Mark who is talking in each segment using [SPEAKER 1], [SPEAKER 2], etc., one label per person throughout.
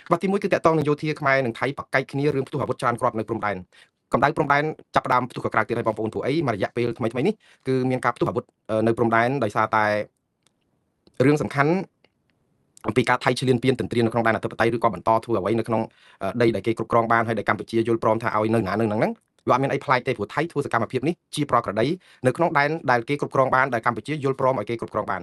[SPEAKER 1] បាទទី1គឺតកតងនឹងយោធាខ្មែរនិងថៃបកកែកគ្នារឿងផ្ទុះអាវុធច្រើនគ្រាប់នៅព្រំដែនកម្ដៅព្រំដែនចាប់ផ្ដើមផ្ទុះកក្រើកទៀតហើយបងប្អូនព្រោះអីមួយរយៈពេលថ្មីថ្មីនេះគឺមានការផ្ទុះអាវុធនៅព្រំដែនដោយសារតែរឿងសំខាន់អំពីការថៃឈ្លានពានទន្ទ្រាននៅក្នុងដែនអធិបតេយ្យឬក៏បន្តធ្វើអ្វីនៅក្នុងដីដែលគេគ្រប់គ្រងបានហើយដែលកម្ពុជាយល់ព្រមថាឲ្យនៅណានៅហ្នឹងហ្នឹងវាអត់មានអីប្លែកទេព្រោះថៃធ្វើសកម្មភាពនេះជាប្រក្រតីនៅក្នុងដែនដែលគេគ្រប់គ្រងបានដែលកម្ពុជាយល់ព្រមឲ្យគេគ្រប់គ្រងបា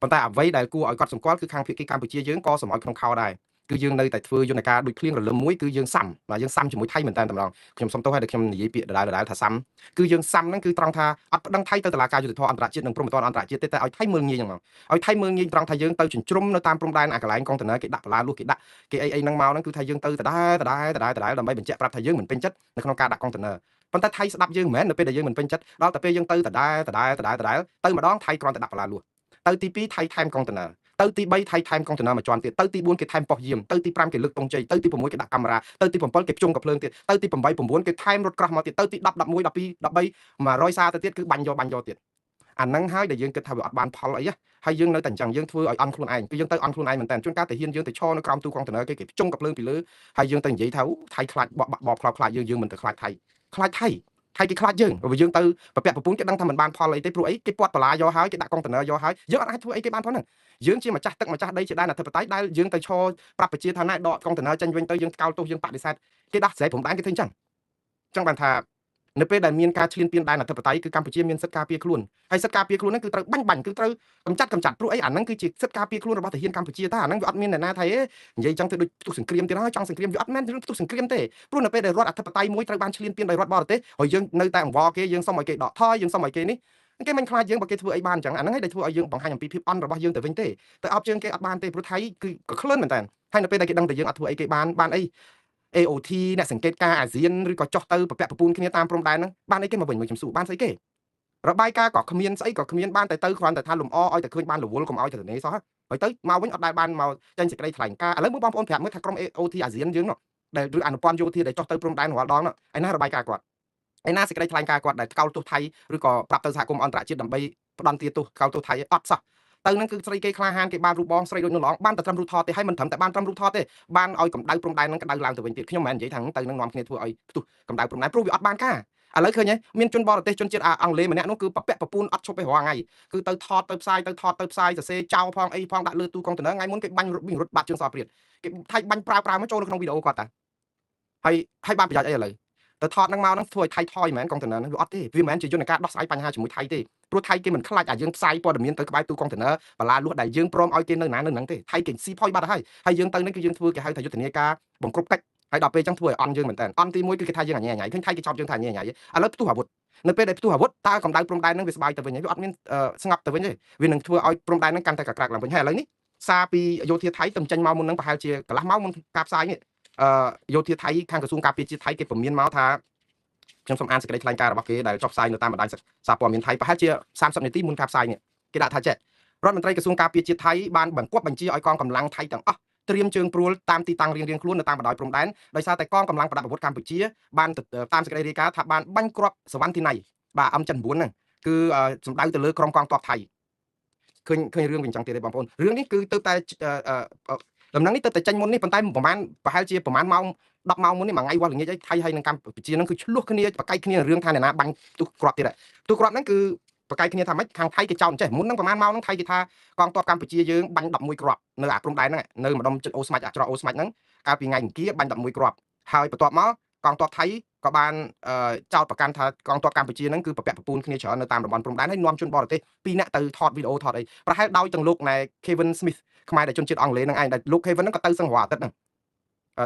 [SPEAKER 1] នប៉ុន្តែអ្វីដែលគួរឲ្យកត់សម្គាល់គឺខាងភាគីកម្ពុជាយើងក៏សម្អុយក្នុងខោដែរគឺយើងនៅតែធ្វើយន្តការដូចភ្លៀងរលឹមមួយគឺយើងសាំបាទយើងសាំជាមួយថៃមែនតើតម្លងខ្ញុំសុំទោសហើយដែលខ្ញុំនិយាយពាក្យដដែលដដែលថាសាំគឺយើងសាំហ្នឹងគឺត្រង់ថាអត់ប្តឹងថៃទៅតុលាការយុត្តិធម៌អន្តរជាតិនិងព្រហ្មទណ្ឌអន្តរជាតិទេតែឲ្យថៃមើលងាយហ្នឹងមកឲ្យថៃមើលងាយត្រង់ថាយើងទៅចិញ្ជ្រុំនៅតាមព្រំដែនអាកន្លែងកុងតឺន័រគេដាក់បន្លាលួសគេដាក់គេអីអីហ្នឹងមកហ្នឹងគឺថាយើងទៅដដែលដដែលដដែលដដែលដើម្បីបញ្ជាក់ប្រាប់ថាយើងមិនពេញចិត្តនៅក្នុងការដាក់កុងតឺន័រប៉ុន្តែថៃស្ដាប់យើងមិនមែននៅពេលដែលយើងមិនពេញចិត្តដល់តែពេលយើងទៅដដែលដដែលដដែលដដែលទៅម្ដងថៃគ្រាន់តែដាក់បន្លាលួសទៅទី2ថៃថែមកុងតឺន័រទៅទី3ថៃថែមកុងតឺន័រមួយជាន់ទៀតទៅទី4គេថែមប៉ុស្តិ៍យាមទៅទី5គេលើកទង់ជ័យទៅទី6គេដាក់កាមេរ៉ាទៅទី7គេភ្ជង់កាភ្លើងទៀតទៅទី8 9គេថែមរថក្រោះមកទៀតទៅទី10 11 12 13 100សារទៅទៀតគឺបាញ់យកបាញ់យកទៀតអាហ្នឹងហើយដែលយើងគិតថាវាអត់បានផលអីហើយយើងនៅតែអញ្ចឹងយើងធ្វើឲ្យអន់ខ្លួនឯងគឺយើងទៅអន់ខ្លួនឯងមែនតើជួនកាលតែហ៊ានយើងទៅឈរនៅក្រោមទូកុងតឺន័រគេគេភ្ជង់កាភ្លើងពីលើហើយយើងទៅនិយាយថាថៃខ្លាចបបបខ្លោបខ្លាចយើងយើងមិនទៅខ្លាចថៃខ្លាចថៃថៃគេខ្លាចយើងបើយើងទៅប្រពាក់ប្រពូនគេដឹងថាមិនបានផលអីទេព្រោះអីគេពាត់បន្លាយកហើយគេដាក់កុងតឺន័រយកហើយយើងអត់អាចធ្វើអីគេបានផងហ្នឹងយើងជាម្ចាស់ទឹកម្ចាស់ដីជាដែនអធិបតេយ្យដែលយើងទៅឈរប្រាប់ប្រជាថាណែដកកុងតឺន័រចេញវិញទៅយើងថ្កោលទោសយើងបដិសេធគេដោះស្រាយព្រំដែនគេធ្វើអញ្ចឹងអញ្ចឹងបានថានៅពេលដែលមានការឈ្លានពានដែនអធិបតេយ្យគឺកម្ពុជាមានសិទ្ធិការពារខ្លួនហើយសិទ្ធិការពារខ្លួនហ្នឹងគឺត្រូវបាញ់បាញ់គឺត្រូវកម្ចាត់កម្ចាត់ព្រោះអីអាហ្នឹងគឺជាសិទ្ធិការពារខ្លួនរបស់ទាហានកម្ពុជាតាអាហ្នឹងវាអត់មានអ្នកណាថាអេនិយាយចឹងទៅដូចផ្ទុះសង្គ្រាមទៀតហើយចង់សង្គ្រាមវាអត់មែនរឿងផ្ទុះសង្គ្រាមទេព្រោះនៅពេលដែលរដ្ឋអធិបតេយ្យមួយត្រូវបានឈ្លានពានដោយរដ្ឋបរទេសហើយយើងនៅតែអង្វរគេយើងសុំឲ្យគេដកថយយើងសុំឲ្យគេនេះគេមិនខ្លាចយើងបើគេធ្វើអីបានអញ្ចឹងអាហ្នឹងឯងដែលធ្វើឲ្យយើងបង្ហាញអំពីភាពអន់របស់យើងទៅវិញទេទៅអបជើងគេអត់បានទេព្រោះថៃគឺក៏ក្លឿនមែនតើហើយនៅពេលដែលគេដឹងតែយើងអត់ធ្វើអីគេបានបានអី AOT អ្នកសង្កេតការអាស៊ានឬក៏ចុះទៅប្រពាក់ប្រពូនគ្នាតាមព្រំដែនហ្នឹងបានអីគេមកវិញមួយខ្ញុំសួរបានស្អីគេរបាយការណ៍ក៏គ្មានស្អីក៏គ្មានបានតែទៅគ្រាន់តែថាលំអឲ្យតែឃើញបានរវល់កុំឲ្យទៅនេះសោះហើយទៅមកវិញអត់ដែលបានមកចេញសេចក្តីថ្លែងការណ៍ឥឡូវមើលបងប្អូនប្រាប់មើលថាក្រុម AOT អាស៊ានយើងនោះដែលឬអនុព័ន្ធយោធាដែលចុះទៅព្រំដែនរាល់ដងនោះឯណារបាយការណ៍គាត់ឯណាសេចក្តីថ្លែងការណ៍គាត់ដែលថ្កោលទោសថៃឬក៏ប្រាប់ទៅសហគមន៍អន្តរជាតិដើម្បីផ្ដន្ទាទោសថ្កោលទោសថៃអត់សោះទៅហ្នឹងគឺស្រីគេក្លាហានគេបានរូបបងស្រីដូចនោះឡងបានតែត្រឹមរូបថតទេហើយមិនត្រឹមតែបានត្រឹមរូបថតទេបានឲ្យកម្ដៅព្រំដែនហ្នឹងក្ដៅឡើងទៅវិញទៀតខ្ញុំមិនមែននិយាយថាទៅនឹងនាំគ្នាធ្វើឲ្យផ្ទុះកម្ដៅព្រំដែនព្រោះវាអត់បានការឥឡូវឃើញទេមានជនបរទេសជនជាតិអង់គ្លេសម្នាក់នោះគឺប្រពាក់ប្រពូនអត់ឈប់ទេរាល់ថ្ងៃគឺទៅថតទៅផ្សាយទៅថតទៅផ្សាយសរសេរចោលផងអីផងដាក់លើទូកុងតឺន័រថ្ងៃមុនគេបាញ់រត់បាត់ជើងសព្រាតគេថៃបាញ់ប្រាវមកចូលនៅក្នុងវីដេអូគាត់តាហើយហើយបានប្រយោជន៍អីឥឡូវទៅថតហ្នឹងមកហ្នឹងធ្វើឲ្យថៃថយមែនកុងតឺន័រហ្នឹងវាអត់ទេវាមិនមែនជាយន្តការដោះស្រាយបញ្ហាជាមួយថៃទេព្រោះថៃគេមិនខ្លាចអាយើងផ្សាយព័ត៌មានទៅក្បែរទូកុងតឺន័របលាលួសដែលយើងព្រមឲ្យគេនៅណានៅហ្នឹងទេថៃគេស៊ីផុយបាត់ហើយហើយយើងទៅហ្នឹងគឺយើងធ្វើគេហៅថាយុទ្ធនាការបង្ក្រប់កិច្ចហើយដល់ពេលចឹងធ្វើឲ្យអន់យើងមែនតើអន់ទី1គឺគេថាយើងអញញ៉ៃឃើញថៃគេចោទយើងថាអញញ៉ៃឥឡូវផ្ទុះអាវុធនៅពេលដែលផ្ទុះអាវុធតើកម្ដៅព្រំដែនហ្នឹងវាស្បាយទៅវិញហើយវាអត់មានស្ងប់ទៅវិញទេវានឹងធ្វើឲ្យព្រំដែនហ្នឹងកាន់តែកក្រាក់ឡើងវិញហើយឥឡូវនេះសារពីយោធាថៃទៅចេញមកមុនហ្នឹងប្រហែលជាកន្លះម៉ោងមុនការផ្សាយនេះយោធាថៃខាងក្រសួងការពារជាតិថៃគេពមៀនមកថាខ្ញុំសូមអានសេចក្តីថ្លែងការណ៍របស់គេដែលចុះផ្សាយនៅតាមបណ្ដាញសារព័ត៌មានថៃប្រហែលជា30នាទីមុនការផ្សាយនេះគេដាក់ថាចេះរដ្ឋមន្ត្រីក្រសួងការពារជាតិថៃបានបង្គាប់បញ្ជាឲ្យកងកម្លាំងថៃទាំងអស់ត្រៀមជើងព្រួលតាមទីតាំងរៀងៗខ្លួននៅតាមបណ្ដោយព្រំដែនដោយសារតែកងកម្លាំងប្រដាប់អាវុធកម្ពុជាបានតាមសេចក្តីរាយការណ៍ថាបានបាញ់គ្រាប់សវណ្ណទីណៃបាទ M79 ហ្នឹងគឺសម្ដៅទៅលើក្រុមកងទ័ពថៃឃើញឃើញរឿងវិញចឹងទៀតទេបងប្អូនរឿងនេះគឺទៅតែដំណឹងនេះទៅតែចេញមុននេះប៉ុន្តែប្រហែលប្រហែលជាប្រហែលម៉ោង10ម៉ោងមុននេះមួយថ្ងៃវាស់ល្ងាចអីថៃហើយនឹងកម្ពុជាហ្នឹងគឺឆ្លោះគ្នាបកកាយគ្នារឿងថាអ្នកណាបាញ់ផ្ទុះគ្រាប់ទៀតផ្ទុះគ្រាប់ហ្នឹងគឺបកកាយគ្នាថាម៉េចខាងថៃគេចោទចេះមុនហ្នឹងប្រហែលម៉ោងហ្នឹងថៃគេថាកងទ័ពកម្ពុជាយើងបាញ់11គ្រាប់នៅអាព្រំដែនហ្នឹងនៅម្ដុំចិត្តអូស្មាច់អាច្រកអូស្មាច់ហ្នឹងកាលពីថ្ងៃអង្គារបាញ់11គ្រាប់ហើយបន្ទាប់មកកងទ័ពថៃក៏បានចោទប្រកាន់ថាកងទ័ពកម្ពុជាហ្នឹងគឺប្រពាក់ប្រពូនគ្នាច្រើននៅតាមតំបន់ព្រំដែនហើយនាំជនបរទេស2នាក់ទៅថតវីដេអូថតអីប្រហែលដោយទាំងលោកណែ Kevin Smith ខ្មែរដែលជនជាតិអង់គ្លេសហ្នឹងឯងដែលលោក Kevin ហ្នឹងក៏ទៅសឹងរាល់អាទិត្យហ្នឹង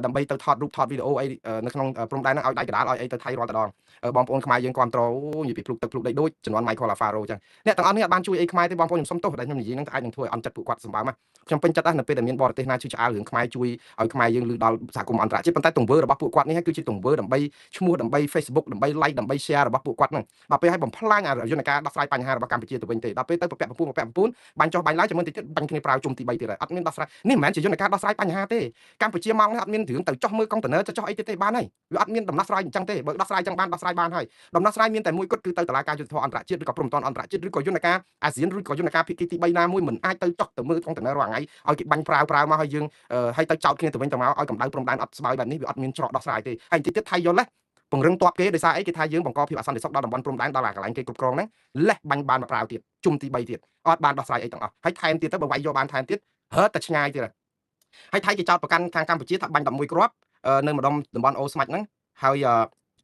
[SPEAKER 1] ដើម្បីទៅថតរូបថតវីដេអូអីនៅក្នុងព្រំដែនហ្នឹងឲ្យដៃកដាលឲ្យអីទៅថៃរាល់តែដងបងប្អូនខ្មែរយើងគ្រប់ត្រអូនិយាយពីភ្លុកទឹកភ្លុកដីដូចជំនាន់ Michael Alfaro ចឹងអ្នកទាំងអស់នេះអត់បានជួយអីខ្មែរទេបងប្អូនខ្ញុំសុំទោសដែលខ្ញុំនិយាយហ្នឹងអាចនឹងធ្វើឲ្យអន់ចិត្តពួកគាត់សម្បើមខ្ញុំពេញចិត្តណាស់នៅពេលដែលមានបរទេសណាឈឺឆ្អាលរឿងខ្មែរជួយឲ្យខ្មែរយើងលឺដល់សហគមន៍អន្តរជាតិប៉ុន្តែទង្វើរបស់ពួកគាត់នេះគឺជាទង្វើដើម្បីឈ្មោះដើម្បី Facebook ដើម្បី like ដើម្បី share របស់ពួកគាត់ហ្នឹងដល់ពេលឲ្យបំផ្លាញយន្តការដោះស្រាយបញ្ហារបស់កម្ពុជាទៅវិញទេដល់ពេលទៅប្រពាក់ប្រពូនប្រពាក់ប្រពូនបាញ់ចុះបាញ់ឡើងចាំមើលតិចទៀតបាញ់គ្នាប្រាវជុំទី3ទៀតហើយអត់មានដោះស្រាយនេះមិនមែនជាយន្តការដោះស្រាយបញ្ហាទេកម្ពុជាម៉ោងនេះអត់មាន មានរឿងទៅចោះមើលកុងតឺន័រទៅចោះអីទៀតទេបានហើយវាអត់មានដំណោះស្រាយអញ្ចឹងទេបើដោះស្រាយអញ្ចឹងបានដោះស្រាយបានហើយដំណោះស្រាយមានតែមួយគត់គឺទៅតុលាការយុត្តិធម៌អន្តរជាតិឬក៏ព្រំប្រទានអន្តរជាតិឬក៏យន្តការអាស៊ានឬក៏យន្តការភាគីទី3ណាមួយមិនអាចទៅចោះទៅមើលកុងតឺន័ររាល់ថ្ងៃឲ្យគេបាញ់ប្រាវប្រាវមកឲ្យយើងឲ្យទៅចោតគ្នាទៅវិញទៅមកឲ្យកម្ដៅព្រំដែនអត់ស្បើយបែបនេះវាអត់មានច្រកដោះស្រាយទេហើយតិចទៀតថៃយល់ទេពង្រឹងទ័ពគេដោយសារអីគេថាយើងបង្កភាពអសន្តិសុខដល់តំបន់ព្រំដែនដល់កន្លែងគេគ្រប់គ្រងហ្នឹងលេះបាញ់បានមកប្រាវទៀតជុំទី3ទៀតអត់បានដោះស្រាយអីទាំងអស់ហើយថែមទៀតទៅបើវាយយកបានថែមទៀតហឺតែឆ្ងាយទៀតហើយថៃគេចោតប្រកាន់ខាងកម្ពុជាថាបាញ់11គ្រាប់នៅម្ដុំតំបន់អូស្មាច់ហ្នឹងហើយ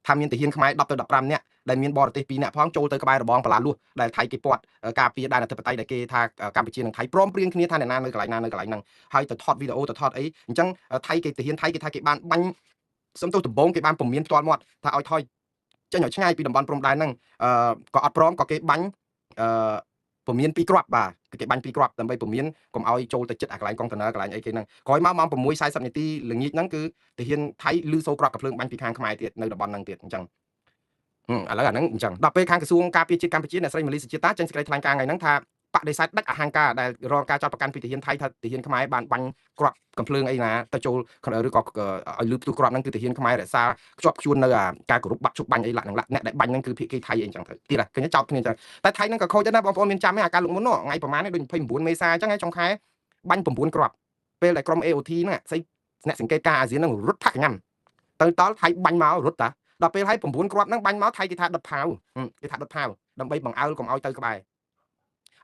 [SPEAKER 1] ថាមានទាហានខ្មែរ10ទៅ15នាក់ដែលមានបរទេស2នាក់ផងចូលទៅក្បែររបងបលាលួសដែលថៃគេពាត់ការពារដែនអធិបតេយ្យដែលគេថាកម្ពុជានិងថៃព្រមព្រៀងគ្នាថាអ្នកណានៅកន្លែងណានៅកន្លែងហ្នឹងហើយទៅថតវីដេអូទៅថតអីអញ្ចឹងថៃគេទាហានថៃគេថាគេបានបាញ់សំទោសដំបងគេបានពមៀនផ្ទាល់មាត់ថាឲ្យថយចេញឲ្យឆ្ងាយពីតំបន់ព្រំដែនហ្នឹងក៏អត់ព្រមក៏គេបាញ់អឺពមៀនពីរគ្រាប់បាទគេបាញ់ពីរគ្រាប់ដើម្បីពមៀនកុំឲ្យចូលទៅចិត្តអាកន្លែងកុងតឺន័រកន្លែងអីគេហ្នឹងក្រោយមកម៉ោង6:40នាទីល្ងាចហ្នឹងគឺទាហានថៃលឺសូរគ្រាប់កាំភ្លើងបាញ់ពីខាងខ្មែរទៀតនៅតំបន់ហ្នឹងទៀតអញ្ចឹងឥឡូវអាហ្នឹងអញ្ចឹងដល់ពេលខាងក្រសួងការពារជាតិកម្ពុជាអ្នកស្រីម៉ាលីសុជាតាចេញសេចក្តីថ្លែងការណ៍ថ្ងៃហ្នឹងថាបដិសេធដាច់អហង្ការដែលរងការចោទប្រកាន់ពីទាហានថៃថាទាហានខ្មែរបានបាញ់គ្រាប់កំភ្លើងអីណាទៅចូលឬក៏ឲ្យលឺផ្ទុះគ្រាប់ហ្នឹងគឺទាហានខ្មែររក្សាខ្ជាប់ខ្ជួននៅការគោរពបាត់ជប់បាញ់អីឡាក់នឹងឡាក់អ្នកដែលបាញ់ហ្នឹងគឺភាគីថៃអីអញ្ចឹងទៅទៀតឃើញចោទគ្នាអញ្ចឹងតែថៃហ្នឹងក៏ខូចដែរណាបងប្អូនមានចាំទេអាការលោកមុននោះថ្ងៃប្រហែលនេះដូច29មេសាអញ្ចឹងឯងចុងខែបាញ់9គ្រាប់ពេលដែលក្រុម AOT ហ្នឹងស្អីអ្នកសង្កេតការអាស៊ានហ្នឹងរត់ផាក់ញ៉ាំទៅតល់ថៃបាញ់មករត់តាដល់ពេលហើយ9គ្រាប់ហ្នឹងបាញ់មកថៃគេថាដុតផាវគេថាដុតផាវដើម្បីបង្អើលកុំឲ្យទៅក្បែរ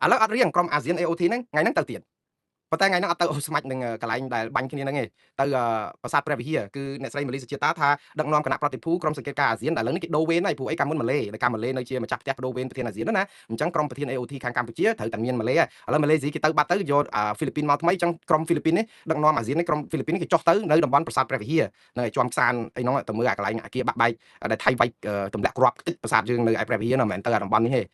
[SPEAKER 1] ឥឡូវអត់រៀងក្រុមអាស៊ាន AOT ហ្នឹងថ្ងៃហ្នឹងទៅទៀតប៉ុន្តែថ្ងៃហ្នឹងអត់ទៅអូស្មាច់នឹងកន្លែងដែលបាញ់គ្នាហ្នឹងទេទៅប្រាសាទព្រះវិហារគឺអ្នកស្រីម៉ាលីសុជាតាថាដឹកនាំគណៈប្រតិភូក្រុមសង្កេតការអាស៊ានឥឡូវនេះគេដូរវេនហើយព្រោះអីកាលមុនម៉ាឡេដែលកាលម៉ាឡេនៅជាម្ចាស់ផ្ទះបដូរវេនប្រធានអាស៊ានណាអញ្ចឹងក្រុមប្រធាន AOT ខាងកម្ពុជាត្រូវតែមានម៉ាឡេឥឡូវម៉ាឡេស៊ីគេទៅបាត់ទៅយកហ្វីលីពីនមកថ្មីអញ្ចឹងក្រុមហ្វីលីពីននេះដឹកនាំអាស៊ាននេះក្រុមហ្វីលីពីននេះគេចុះទៅនៅតំបន់ប្រាសាទព្រះវិហារនៅឯជាំខ្សានអីហ្នឹងទៅមើលអាកន្លែងអាគារបាក់បែកដែលថៃវាយទម្លាក់គ្រាប់តិចប្រាសាទយើងនៅឯព្រះវិហារហ្នឹងមិនមែនទៅអាតំបន់នេះទេ។